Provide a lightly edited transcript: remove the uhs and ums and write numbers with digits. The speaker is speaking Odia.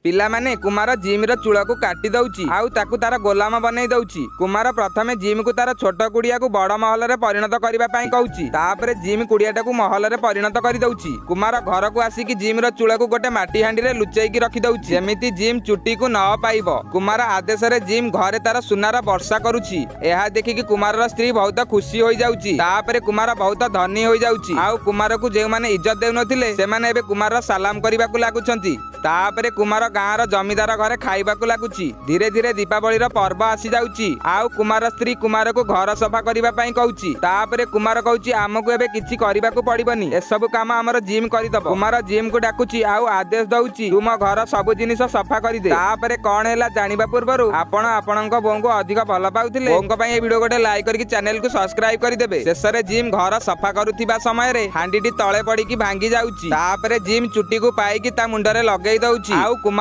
ପିଲାମାନେ, କୁମାର ଜିମ୍ର ଚୂଳକୁ କାଟି ଦଉଛି ଆଉ ତାକୁ ତାର ଗୋଲାମ ବନେଇ ଦଉଛି। କୁମାର ପ୍ରଥମେ ଜିମ୍କୁ ତାର ଛୋଟ କୁଡ଼ିଆକୁ ବଡ ମହଲରେ ପରିଣତ କରିବା ପାଇଁ କହୁଛି। ତାପରେ ଜିମ୍ କୁଡ଼ିଆଟାକୁ ମହଲରେ ପରିଣତ କରିଦଉଛି। କୁମାର ଘରକୁ ଆସିକି ଜିମ୍ର ଚୂଳକୁ ଗୋଟେ ମାଟି ହାଣ୍ଡିରେ ଲୁଚେଇକି ରଖିଦଉଛି, ଯେମିତି ଜିମ୍ ଚୁଟିକୁ ନ ପାଇବ। କୁମାର ଆଦେଶରେ ଜିମ୍ ଘରେ ତାର ସୁନାର ବର୍ଷା କରୁଛି। ଏହା ଦେଖିକି କୁମାରର ସ୍ତ୍ରୀ ବହୁତ ଖୁସି ହୋଇଯାଉଛି। ତାପରେ କୁମାର ବହୁତ ଧନୀ ହୋଇଯାଉଛି ଆଉ କୁମାରକୁ ଯେଉଁମାନେ ଇଜ୍ଜତ ଦେଉନଥିଲେ, ସେମାନେ ଏବେ କୁମାରର ସାଲାମ କରିବାକୁ ଲାଗୁଛନ୍ତି। ତାପରେ କୁମାର ଗାଁର ଜମିଦାର ଘରେ ଖାଇବାକୁ ଲାଗୁଛି। ଧୀରେ ଧୀରେ ଦୀପାବଳିର ପର୍ବ ଆସିଯାଉଛି ଆଉ କୁମାର ସ୍ତ୍ରୀ କୁମାରକୁ ଘର ସଫା କରିବା ପାଇଁ କହୁଛି। ତାପରେ କୁମାର କହୁଛି, ଆମକୁ ଏବେ କିଛି କରିବାକୁ ପଡିବନି, ଏସବୁ କାମ ଆମର ଜିମ୍ କରିଦବ। କୁମାର ଜିମ୍ କୁ ଡାକୁଛି ଆଉ ଆଦେଶ ଦଉଛି, ତୁ ମୋ ଘର ସବୁ ଜିନିଷ ସଫା କରିଦେ। ତାପରେ କଣ ହେଲା ଜାଣିବା ପୂର୍ବରୁ ଆପଣ ଆପଣଙ୍କ ବୋଉଙ୍କୁ ଅଧିକ ଭଲ ପାଉଥିଲେ, ବୋଉଙ୍କ ପାଇଁ ଏ ଭିଡିଓ ଗୋଟେ ଲାଇକ୍ କରିକି ଚ୍ୟାନେଲକୁ ସବସ୍କ୍ରାଇବ କରିଦେବେ। ଶେଷରେ ଜିମ୍ ଘର ସଫା କରୁଥିବା ସମୟରେ ହାଣ୍ଡିଟି ତଳେ ପଡିକି ଭାଙ୍ଗି ଯାଉଛି। ତାପରେ ଜିମ୍ ଚୁଟିକୁ ପାଇକି ତା ମୁଣ୍ଡରେ ଲଗେଇ ଦଉଛି ଆଉ କୁମାର